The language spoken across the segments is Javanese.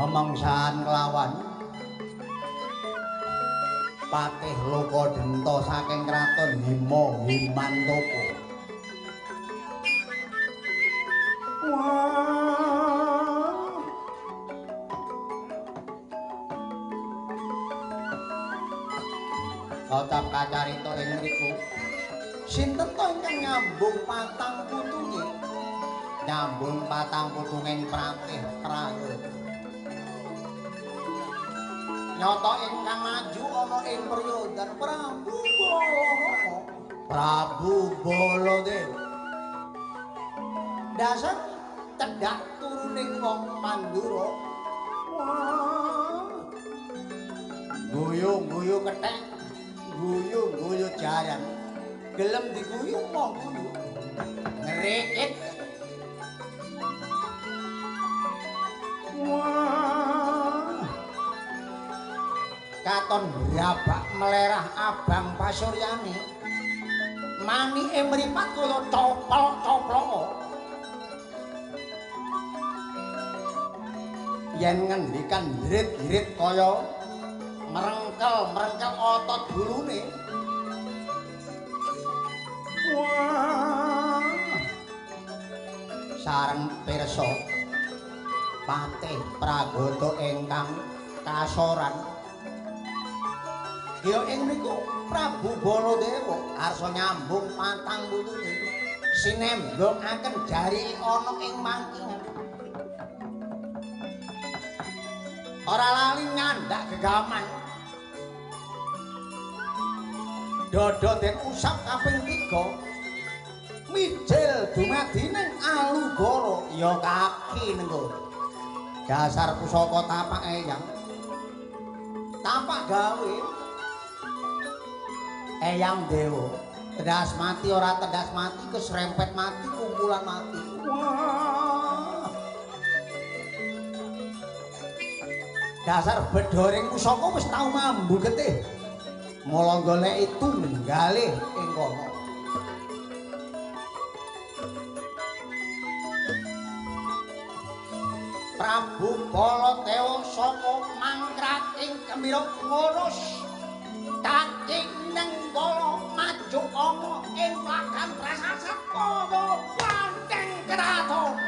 Memangsahan kelawan Patih Lokadenta saking kraton Hima Himantaka. Kocap kacarita ing mriku. Sinten to ingkang nyambung patang putunge? Nyambung patang putunge Patih Prayoga. Nyata ingkang maju ana ing Pryodan Prabu Balarama. Prabu Baladewa. Dasar cedhak turuning wong Mandura. Wah. Guyu-guyu kethek, guyu-guyu jaran. Gelem diguyu mong guyu. Ngrikit. Wah. Katon brabak melerah abang pasuryane. Manike mripat kaya copol-coplok. Yen ngendikan ndrit-ndrit kaya merengkel-merengkel otot gulune. Wah. Sareng pirsa Patih Pragata ingkang kasoran. Ya ing mriku Prabu Baladewa arsa nyambung patang putune sinembongaken jari ana ing mangkingan. Ora lali nyandak gegaman. Dada den usap kaping 3. Mijil dumadining alugara ya kaki nenggo. Dasar pusaka tapak eyang. Tapak gawe Eyang Dewa. Tendas mati ora tendas mati, keserempet mati, kumpulan mati. Wah. Dasar bedoring pusaka wis tau mambu getih. Mula goleki tunggalih ing kono. Prabu Baladewa saka mangkraking gembira ngurus kaki nenggala maju ana ing plakan prasasat para banteng kraton.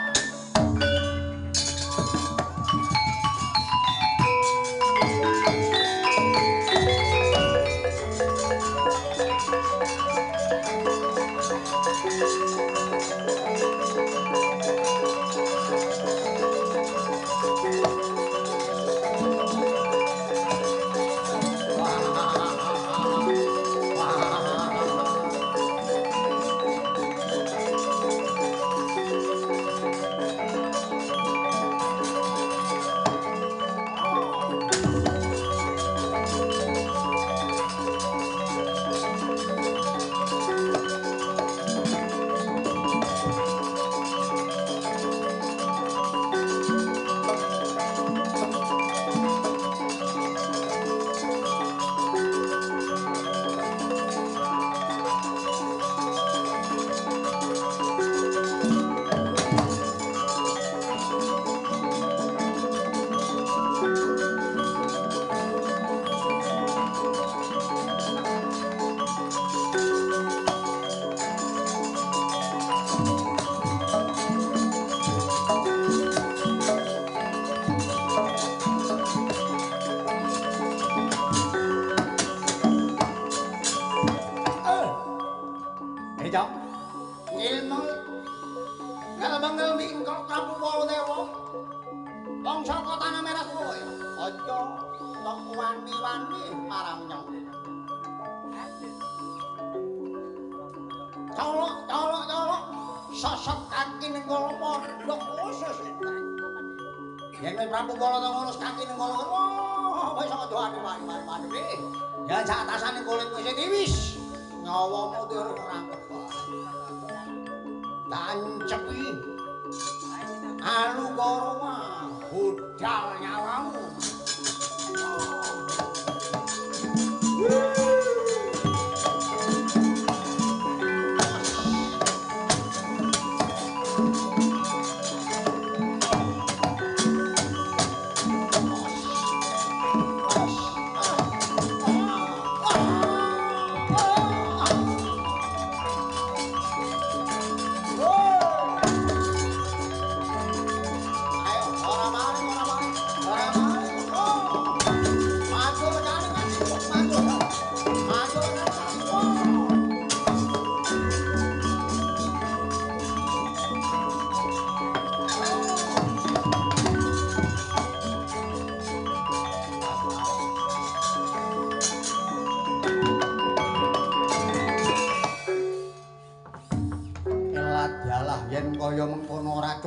Prabu Baladewa ngurus kaki nenggala. Wah, wis aja wani-wani. Ya sak atasane kulit wis tiwis. Nyawamu durung rangkep. Tancepi. Alugara mah budal nyawamu.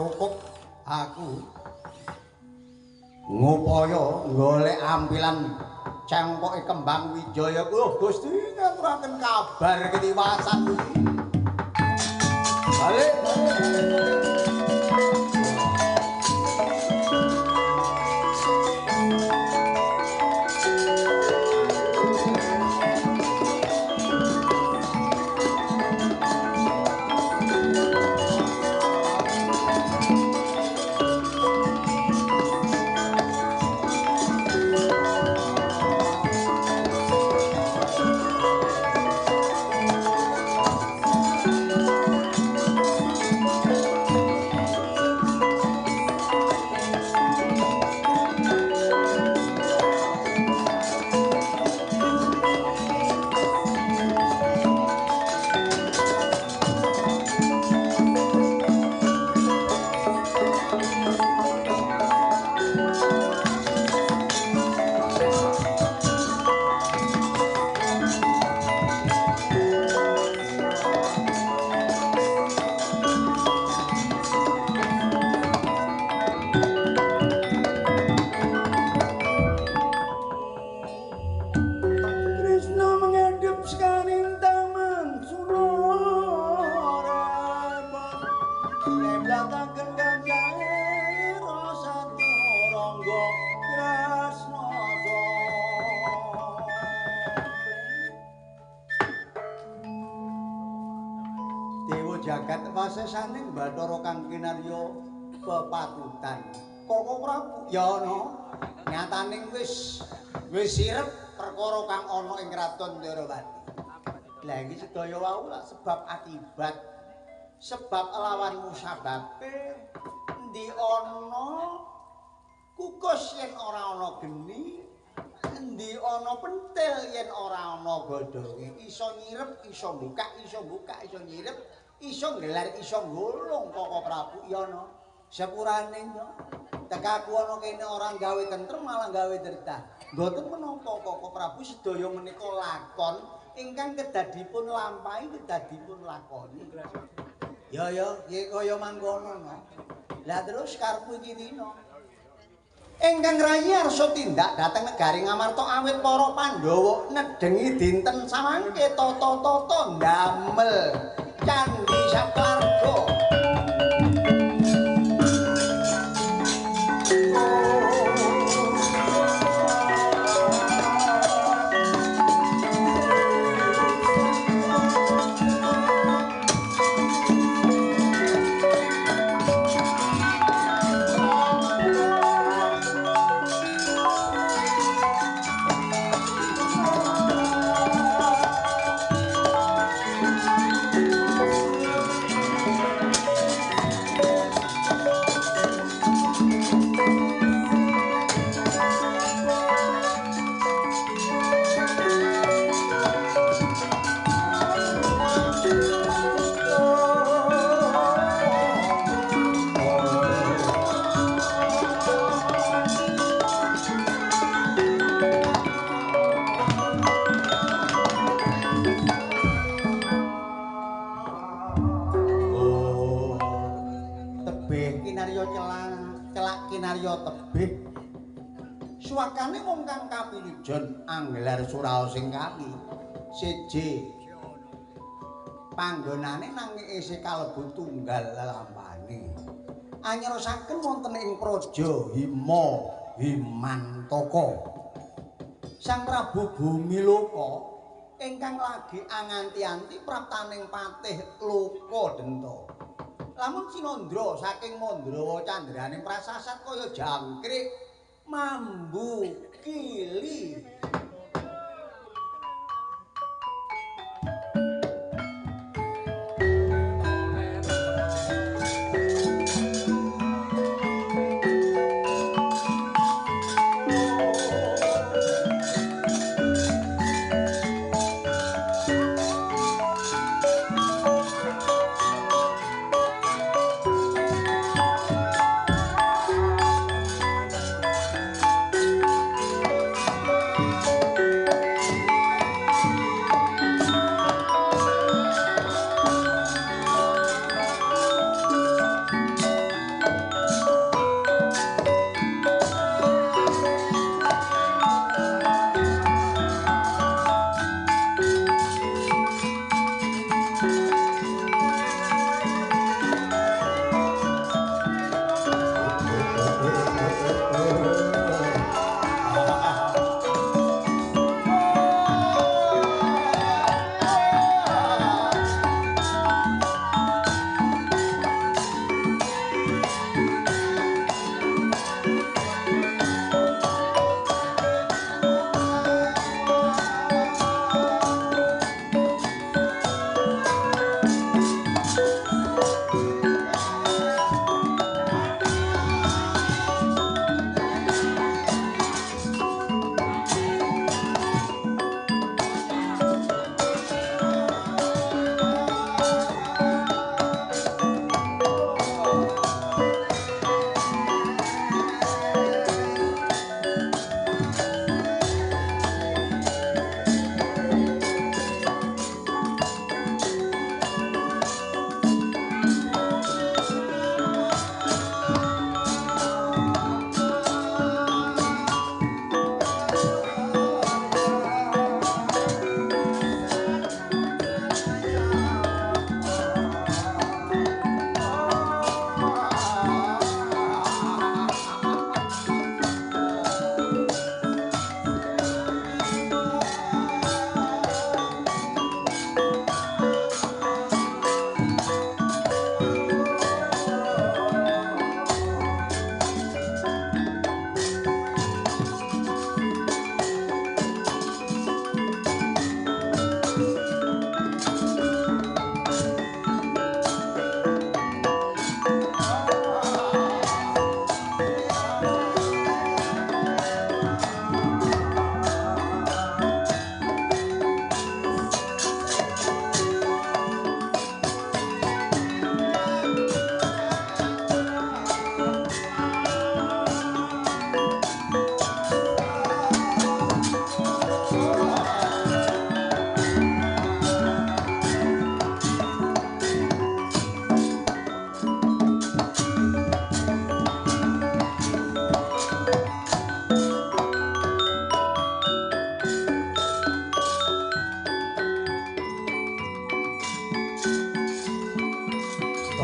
Cukup aku ngupaya golek ampilan cengkoke Kembang Wijaya kuwi. Gusti ngaturaken kabar ketiwasan iki. Balik. Jagat wasesaning Bathara kang kinarya pepatutan. Koko Prabu ya ana nyatane wis sirep perkara kang ana ing Kraton Ndorowati. Lah iki sedaya wau lak sebab akibat. Sebab lawan musababe endi ana kukus yen ora ana geni, endi ana pentil yen ora ana godhonge. Iso nyirep, iso buka, iso buka, iso nyirep, iso nggelar, iso nggulung. Koko Prabu ya ana sepurane yo. Tekaku ana kene ora gawe tentrem malah gawe dertah. Mboten menapa Koko Prabu, sedaya menika lakon ingkang kedah dipun lampahi, kedah dipun lakoni. Ya ya, nggih kaya mangkono no. Lah terus karepku iki dina. Ingkang rayi arsa tindak dhateng negari Ngamarta awit para Pandhawa nedhengi dinten samangke tata-tata ndamel candhi saklarga. Suwakane wong kang kapilijon anggelar suraos ing kali siji panggonane nanging isih kalebu tunggal lelampane. Anyarosaken wonten ing praja Hima Himantaka. Sang Prabu Bumiloka ingkang lagi anganti-anti praptaning patih Lokadenta. Lamun cinandra saking Mandrawa candraning prasasat kaya jangkrik mambu kili.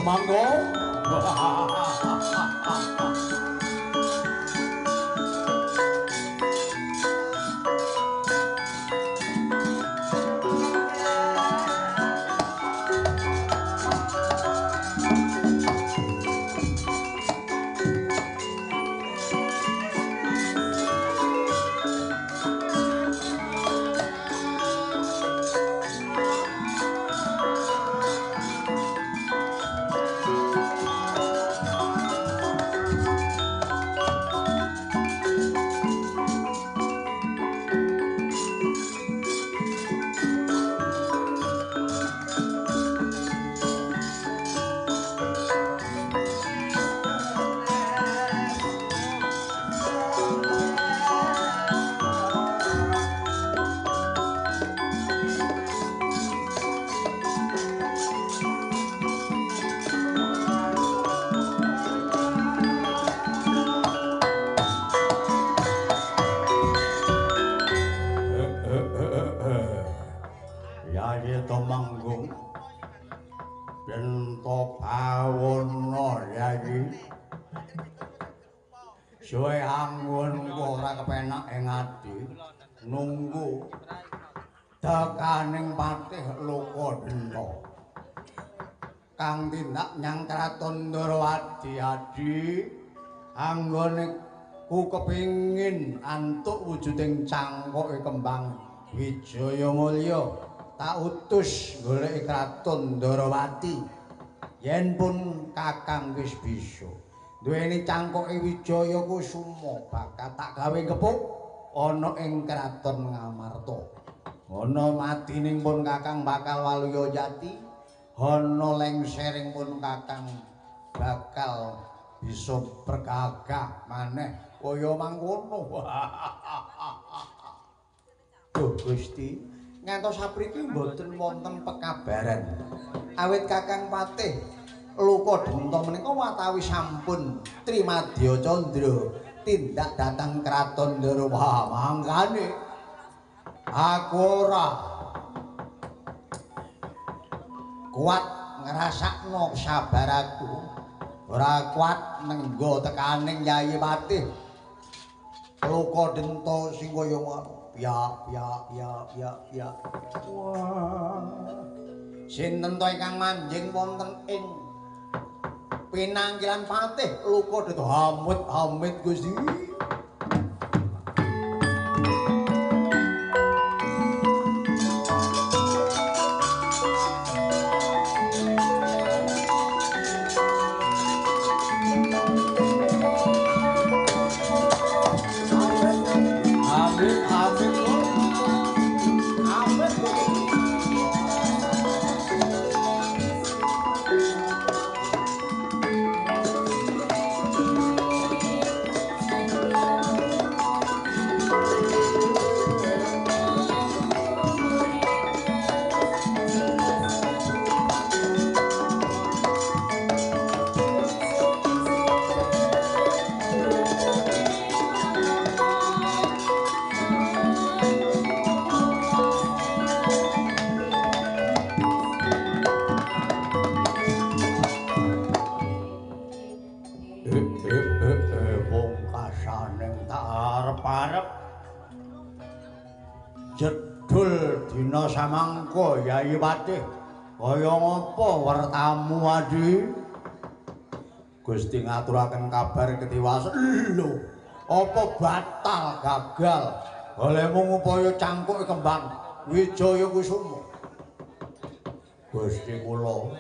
Temanggung. Temanggung Denta bawana Yayi. Suwe anggonku ora kepenak ing ati nunggu tekaning Patih Lokadenta kang tindak nyang kraton Ndorowati. Adi anggone ku kepingin antuk wujuding cangkoke kembang Wijaya Mulya tak utus goleki kraton Ndorowati. Yen pun kakang wis bisa duweni cangkoke Wijaya Kusuma bakal tak gawe gepuk ana ing kraton Ngamarta. Ana madining pun kakang bakal waluya jati, ana lengsering pun kakang bakal bisa bergagah maneh kaya mangkono. Duh Gusti, ngantos sapriki mboten wonten pekabaran. Awit kakang Patih Lokadenta menika watawis sampun Trimadya Candra tindak datang kraton Ndorowati. Mangkane aku ora kuat ngrasakno sabaraku, ora kuat nenggo tekaning Yayi Patih Lokadenta sing kaya ngono. Ya ya ya ya ya. Wah. Sinten to ingkang manjing wonten ing pinanggilan Patih Lokadenta? Amit amit Gusti. Jedul dina samangka Yayi Patih kaya ngapa wertamu Adi? Gusti ngaturaken kabar ketiwasan. Lho, apa batal gagal olehmu ngupaya cangkuk kembang Wijaya Kusuma? Gusti kula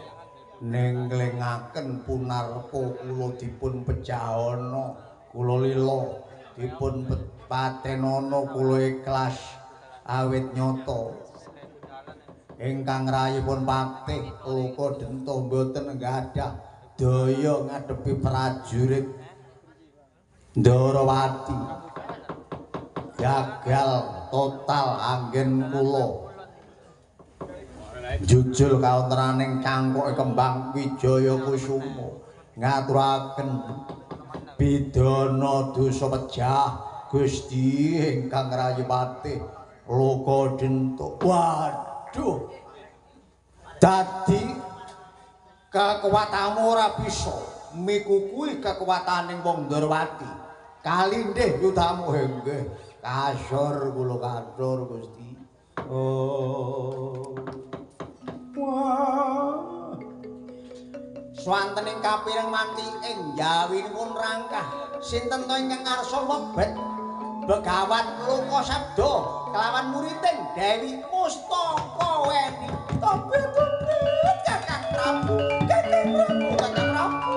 nenglengaken punarpa kula dipun pejahana, kula lila dipun patenana, kula ikhlas awit nyata ingkang rayipun Patih Lokadenta mboten nggadhah daya ngadepi prajurit Ndorowati. Gagal total anggen kula jujul kawontenaning cangkoke kembang Wijaya Kusuma ngaturaken bidana dosa pejah Gusti ingkang rayi Patih Lokadenta. Waduh, dadi Kekuatanmu ora bisa mikukuhi kekuwataning wong Ndorowati. Kalindih yudamu nggih. Kasur kula katur Gusti. Oh. Wah. Swantening kapireng manti ing jawinipun rangkah sinten to ingkang ngarsa mlebet Begawan Loka Sabda kelawan muriting Dewi Mustaka Weni. Tobet Kakang Prabu, Kakang Prabu, Kakang Prabu.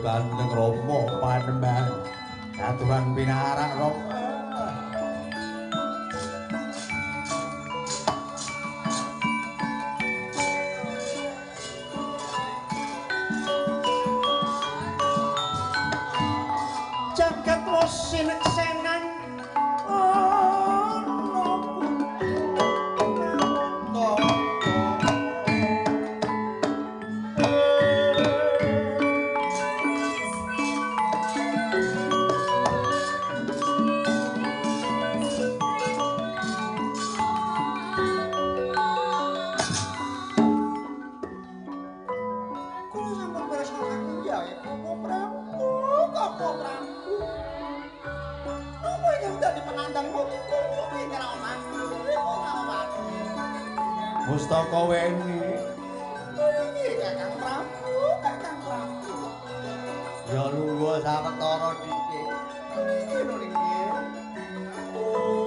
Kanjeng Rama panembahan katuran pinarak Rama. Jagat wis sineksenan ana Mustaka Weni. Iki Kakang Prabu, Kakang Prabu. Ya lungguh sawetara dhisik. Iki lho niki. Oh.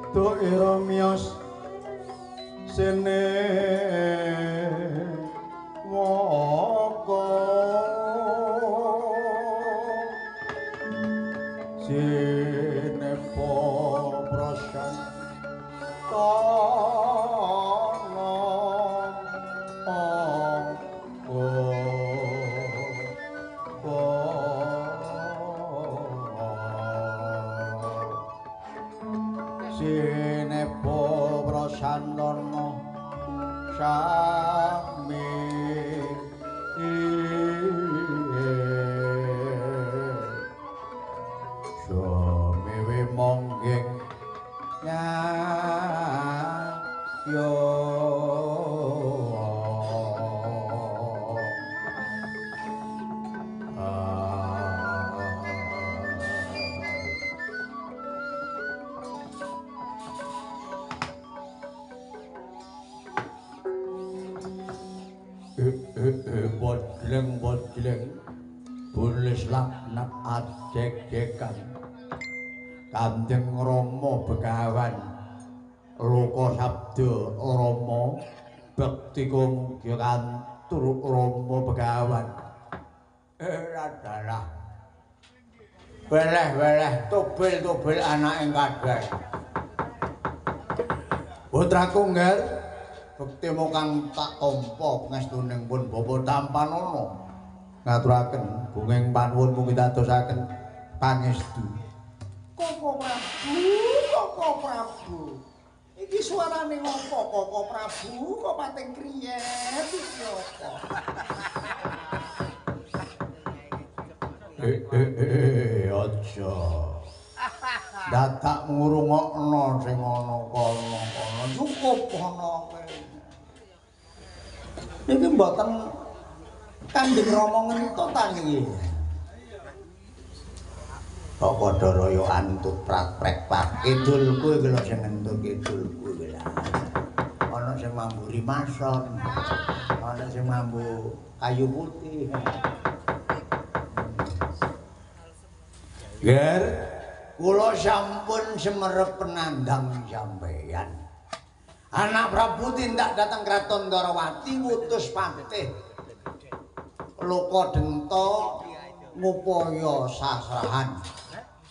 Do ira miyos sene waka sinepa prasantana sinepa prasantana sami sumewe monggeng nyayo bodleng-bodleng bulis laknat ajeg-jegan Kanjeng Rama Begawan Loka Sabda Rama bekti mugi kantur Rama Begawan. Adalah weleh-weleh tobel-tobel anake kadar putraku ngger bektimu kang tak tampa pangestuning pun Bapak Tampanana ngaturaken gunging panuwun mugi dadosaken pangestu. Koko Prabu, Koko Prabu. Iki suarane ngopo Koko Prabu kok pating kriyet iki apa? Aja. Dadak ngrungokno sing ana kono-kono cukup ana kene. Niki mboten Kanjeng Rama ngentut ta niki. Kok padha raya antut prak-prek pak kidulku iki lho sing ngentut kidulku iki lho. Ana sing mambu rimason, ana sing mambu kayu putih. Ger, kula sampun semerep penandang sampeyan. Anak Prabu tindak datang Kraton Ndorowati ngutus patih Loka Denta ngupaya sasrahan.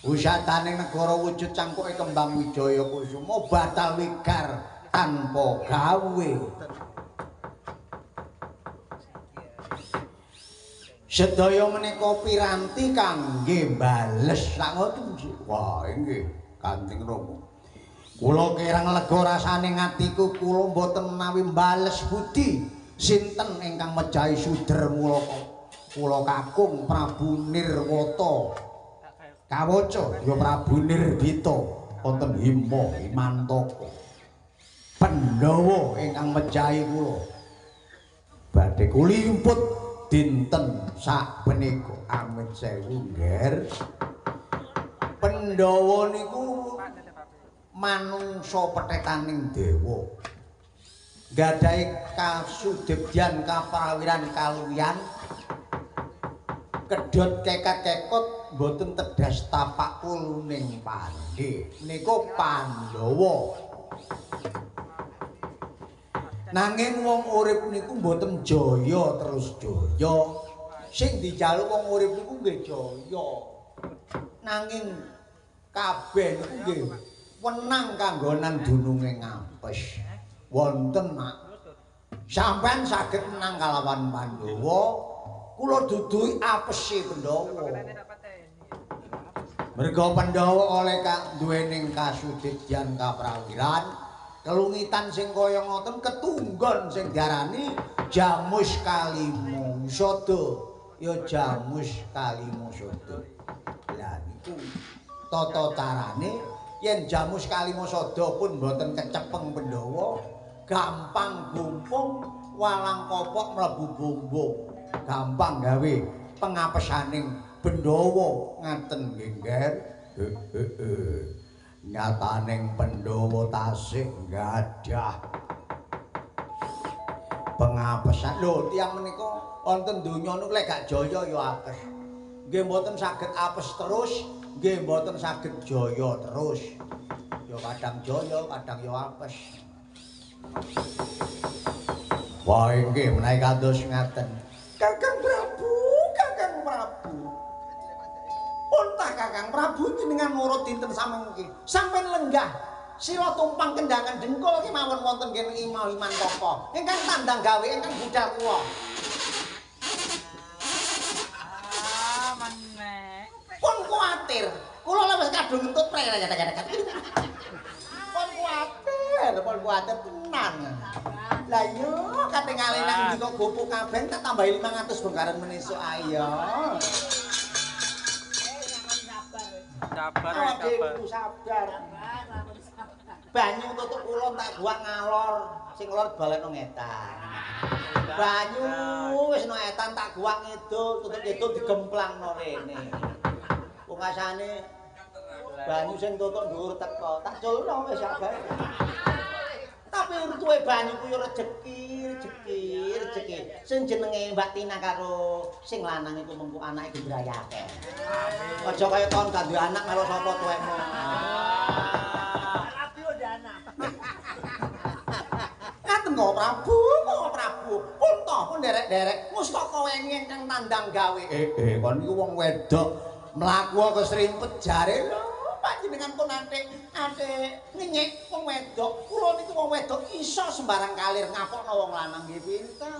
Wisataning negara wujud cangkuke kembang wijaya kusuma batal wigar tanpa gawe. Sedaya menika piranti kangge bales sak ngoten. Wah, inggih Kanjeng Rama. Kula kirang lega rasane ngatiku kula mboten menawi bales budi sinten ingkang mejahi suder mula kula kakung Prabu Nirwata. Kawaca ya Prabu Nirbita wonten Hima Himantaka. Pandhawa ingkang mejahi kula badhe kulimput dinten sak menika. Amit sewu ngger. Pandhawa niku manungsa pethetaning dewa. Gadhahi kasudebyan kaprawiran kaluwihan kedhot kekat-kekot mboten tedas tapak uluning pandhe niku Pandhawa. Nanging wong urip niku mboten jaya terus jaya. Sing dijaluk wong urip niku nggih jaya. Nanging kabeh niku nggih wenang kanggonan dununge ngampes. Wonten mak sampean saged menang kalawan Pandhawa, kula duduhi apese Pandhawa. Merga Pandhawa oleh duwening kasudidyan kaprawiran, kelungitan sing kaya ngoten ketunggon sing diarani jamus kalima sada. Ya jamus kalima sada. Lah niku tata carane yen jamus kalima sada pun mboten kecepeng Pandhawa, gampang gumpung walang kopok mlebu bumbung. Gampang gawe pengapesaning Pandhawa ngaten nggih, Ngger. Nyataning Pandhawa tasih gadah pengapesan. Lho, tiyang menika wonten donya niku lek gak jaya ya apes. Nggih mboten saged apes terus, nggih mboten saged jaya terus. Ya kadang jaya, kadang ya apes. Wah, inggih menawi kados ngaten. Kakang Prabu, Kakang Prabu. Pun tah Kakang Prabu jenengan ngurut dinten samengki. Sampeyan lenggah sila tumpang kendangan dengkul kemawon wonten kene Imah Imantaka. Ingkang tandang gawe ingkang budal kula. Ah, meneh. Pun kuwatir. Kula lha wis kadung ngentut prek. Pun kuwatir tenan. Lah iya katingale nang ndi kok gopo kabeh tak tambahi 500 bongkaran menesuk ayo. Sabar, sabar. Sabar. Banyu tutuk kula tak buang ngalor, sing lor balekno ngetan. Banyu wis no etan tak guwak ngidul, tutuk kidul digemplangno rene. Pungkasane banyu sing tutuk dhuwur teko, tak culno wis sabar. Tapi urtuwe banyu ku yo rejeki, rejeki, rejeki. Sing jenenge Mbak Tina karo sing lanang iku mengko anake gembrayake. Aja kaya kon gak duwe anak melok sapa tuwekmu. Rabi udah anak. Ngaten kok Prabu, kok Prabu. Pun toh pun derek-derek mustaka wengi ingkang tandang gawe. Kon niku wong wedok mlaku kesrimpet jare lho. Panjenengan pun atik ngenyek wong wedok. Kula niku wong wedok iso sembarang kalir ngapokno wong lanang nggih pinter.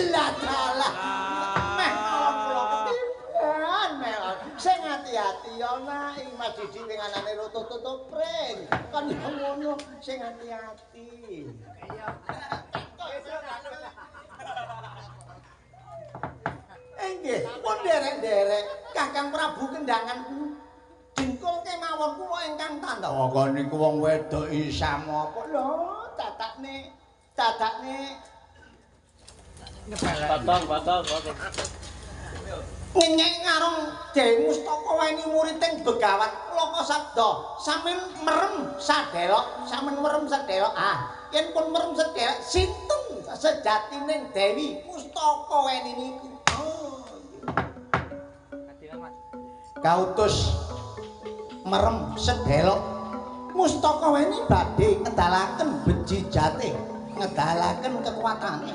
Lah dalah. Meh kula ketiban meh. Sing ati-ati ya nak iki Mas Didi ning anane tutup pring. Kon yo ngono sing ati-ati. Nggih, pun derek-derek Kakang Prabu kendangan dengkul kemawon kula ingkang tandha. Kok niku wong wedok isam apa lho dadakne dadakne Potong, potong, potong. Ngenyek ngarung Dewi Mustaka weni muriding Begawan Loka Sabda. Sampeyan merem sadelok, sampeyan merem sedelok. Ah, yen pun merem sedelok sinten sejatining Dewi Mustaka weni niku. Oh. Kautus merem sedelok Mustaka weni badhe ngedalaken beji jate, ngedalaken kekuatane.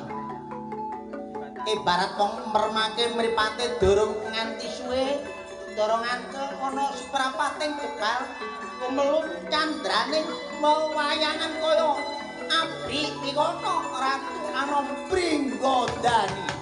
Ibarat wong meremake mripate durung nganti suwe, durung ngantuk ana seprapating kebal kumelun candraning wewayangan kaya abri dikono Ratu Anom Pringgondani.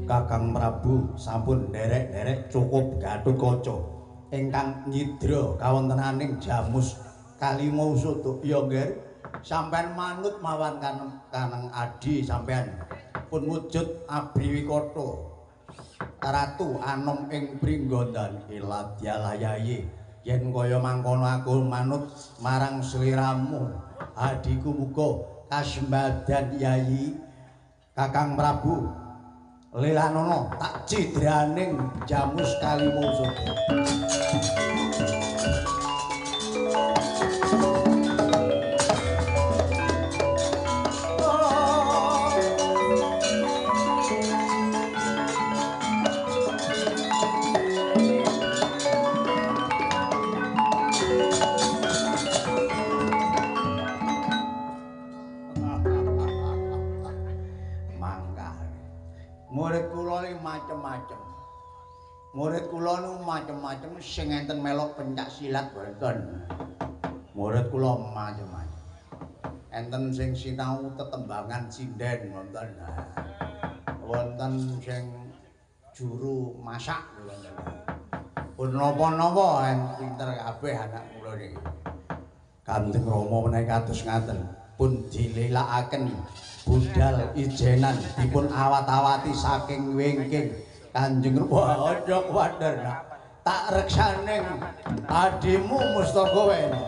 Kakang Prabu sampun nderek-nderek cukup Gatotkaca ingkang nyidra kawontenaning Jamus Kalima Usada. Ya nggih, sampeyan manut mawon kaneng adi sampeyan pun wujud abri wikata Ratu Anom ing Pringgondani. Ladyalayai yen kaya mangkono aku manut marang sliramu adiku muga kasembadan Yayi. Kakang Prabu lelanono tak cidraning Jamus Kalima Usada. Murid kula iki macem-macem. Murid kula niku macem-macem sing enten melok pencak silat wonten. Murid kula macem-macem. Enten sing sinau tetembangan sinden wonten. Wonten sing juru masak wonten. Pun napa-napa en pinter kabeh anak kula niki. Kanjeng Rama menawi kados ngaten pun dilelakaken budal ijenan dipun awat-awati saking wingking. Kanjeng Rama aja kuwatir nak. Tak reksaning adimu mustaka wene.